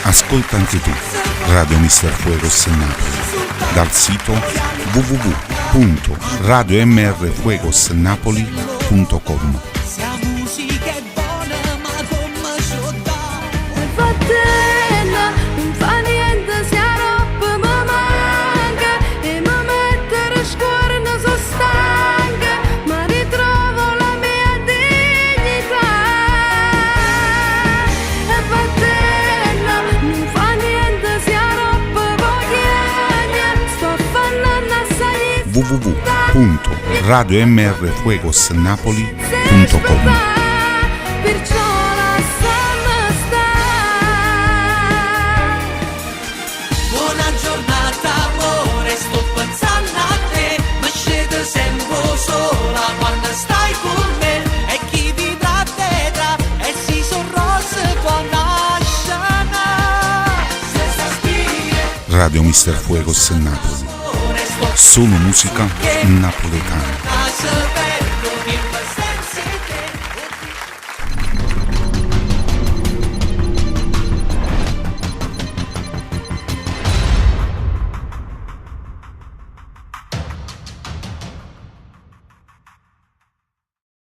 Ascolta anche tu Radio Mister Fuegos Napoli dal sito www.radiomrfuegosnapoli.com. Se 'a musica è bona, ma comme ce 'o dà? Vattene, nun fa niente si aropp me manca e me mettere scuorno so stanca, ma ritrovo la mia dignità. E vattene, nun fa niente si aropp vo chiagne, sto affannando a salire. www.radiomrfuegosnapoli.com. Perciò lasciami stare. Buona giornata amore, sto pensando a te, ma scende sempre sola quando stai con me e chi vivrà vedrà e si sono rose può nascere. Stessa spine, Radio Mister Fuegos Napoli. amore, sto Solo musica napoletana. casa.